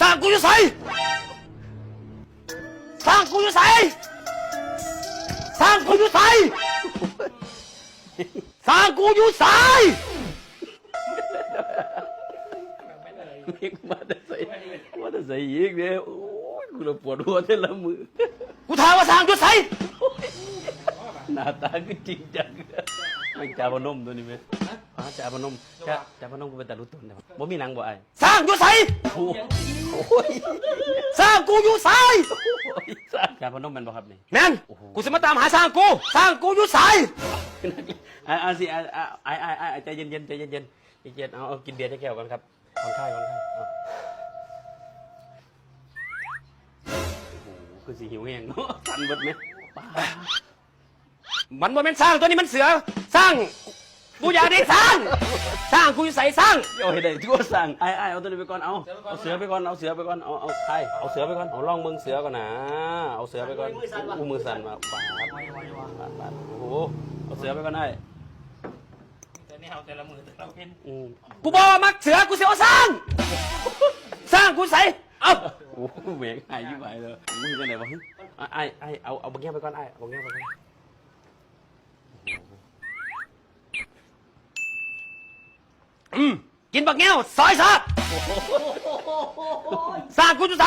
ຊ້າງກູຢູ່ໃສ? ຊ້າງກູຢູ່ໃສ? ຊ້າງກູຢູ່ໃສ? ຊ້າງກູຢູ່ໃສ? ເມັກມາແຕ່ໃສ? ມາແຕ່ໃສອີກເດ້? ໂອ້ຍ ກູລະປວດຫົວແຕ່ລະມື້. ກູຖາມວ່າຊ້າງຢູ່ໃສ? ໜ້າຕາຄືຈິງຈັງ. ແມ່ງຈາພະນົມຕົວນີ້ແມ່. ຮະ? ອາ ຈາພະນົມ. ຈາ ຈາພະນົມກໍເປັນຕາລຸຕົນແທ້. ບໍ່ມີໜັງບໍ່ອ້າຍ? ຊ້າງຢູ່ໃສ? ໂອ້ຍ ຊ້າງກູຢູ່ໃສ? ໂອ້ຍ ຊ້າງ ຈາພະນົມແມ່ນບໍ່ຄັບນີ້? ແມ່ນ. ໂອ້ໂຫ ກູຊິມາຕາມຫາຊ້າງກູ. ຊ້າງກູຢູ່ໃສ? ອາ ອາ ຊິ ອາ ອາ ອ້າຍ ອ້າຍ ອ້າຍ ໃຈເຢັນໆ ໃຈເຢັນໆ ໃຈເຢັນ. ເອົາ ເອົາ ກິນເບຍຈັກແກ້ວກ່ອນຄັບ. ຜ່ອນຄາຍ ຜ່ອນຄາຍ. ເອົາ ໂອ້ໂຫ ຄືຊິຫິວແຮງເນາະ ສັ່ນເບິດແມະ. ປາດ ມັນບໍ່ແມ່ນຊ້າງ ຕົວນີ້ມັນເສືອ. ຊ້າງ ກູຢາກໄດ້ຊ້າງ. ຊ້າງກູຢູ່ໃສ? ຊ້າງ ເອົາໃຫ້ໄດ້ຕົວະຊ້າງ. ອ້າຍ ອ້າຍ ເອົາຕົວນີ້ໄປກ່ອນ. ເອົາ ເອົາເສືອໄປກ່ອນ ເອົາເສືອໄປກ່ອນ. ເອົາ ເອົາ ອ້າຍ ເອົາເສືອໄປກ່ອນ. ເອົາ ລອງເບິ່ງເສືອກ່ອນນາ. ເອົາເສືອໄປກ່ອນ. ອູ້ ມືສັ່ນວ່າ. ປາດ ປາດ ປາດ ໂອ້ໂຫ ເອົາເສືອໄປກ່ອນອ້າຍ. ແຕ່ແນວແຕ່ລະມື້ແຕ່ລະເວັນ. ອືມ ກູບໍ່ມັກເສືອ ກູຊິເອົາຊ້າງ. ຊ້າງກູໃສ? ເອົ້າ ໂອ້ ແບກຫາຍຢູ່ຫວາຍເລີຍ. ມຶງຈັ່ງໃດວະ? ອ້າຍ ອ້າຍ ເອົາ ເອົາບັກແງວໄປກ່ອນອ້າຍ ເອົາບັກແງວໄປກ່ອນ. ອືມ ກິນບັກແງວຊອຍຊອດ. ຊ້າງກູຢູ່ໃສ?